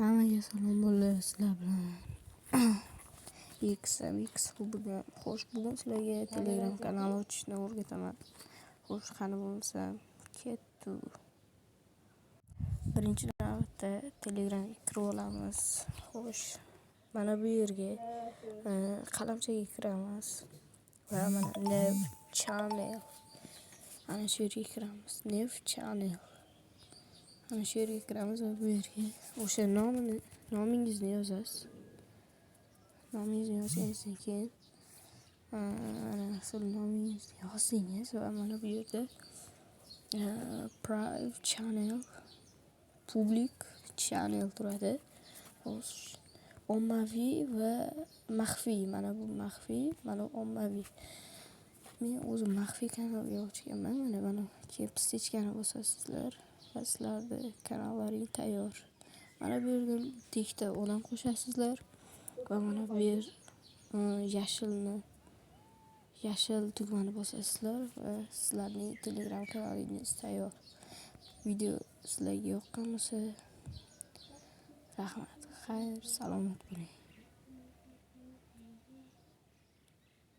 Hammaga salom bolalar, sizlar bilan XMX bugun. Xo'sh, bugun sizlarga Telegram kanali ochishni o'rgataman. Xo'sh, qani bo'lmasa ketdik. Birinchi navbatda Telegramga kirib olamiz. Xo'sh, mana bu yerga qalamchaga kiramiz va mana New Channel, ana shu yerga kiramiz. New Channel. Ana shu yerga kiramiz va bu yerga o'sha nomini, nomingizni yozasiz. Nomingizni yozganingizdan keyin ana siz nomingizni yozdingiz va mana bu yerda Private Channel, Public Channel turadi. Xo'sh, ommaviy va maxfiy. Mana bu maxfiy, mana bu ommaviy. Men o'zim maxfiy kanalga ochganman. Mana kelib птичка ni bosasizlar va sizlarni kanallaring tayyor. Mana bu yerdan bitta ikkita odam qo'shasizlar va mana bu yer yashilni, yashil tugmani bosasizlar va sizlarning Telegram kanalingiz tayyor. Video sizlarga yoqqan bo'lsa, rahmat. Xayr, salomat bo'ling.